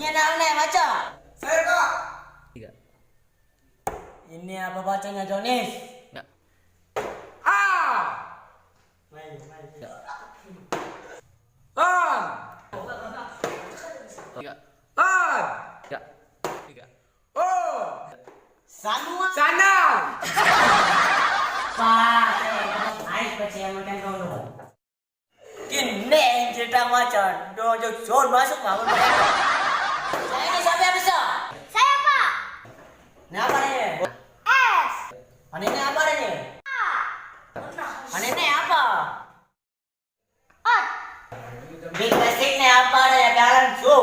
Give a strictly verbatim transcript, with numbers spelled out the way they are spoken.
Ini apa nih, baca? Saya, Pak. Tiga. Ini apa bacanya, Jonis? Ya. A. An. Tiga. An. Tiga. Tiga. O. Sanua. Sana. Pak, saya naik percaya makan dulu. Kini cerita macan, dojo son masuk bangun. Saya ini siapa yang bisa? Saya, Pak. Ini apa ini? S. Ini apa ini? A. Ini apa? Ot. Di klasik ini apa ada ya, jalan su?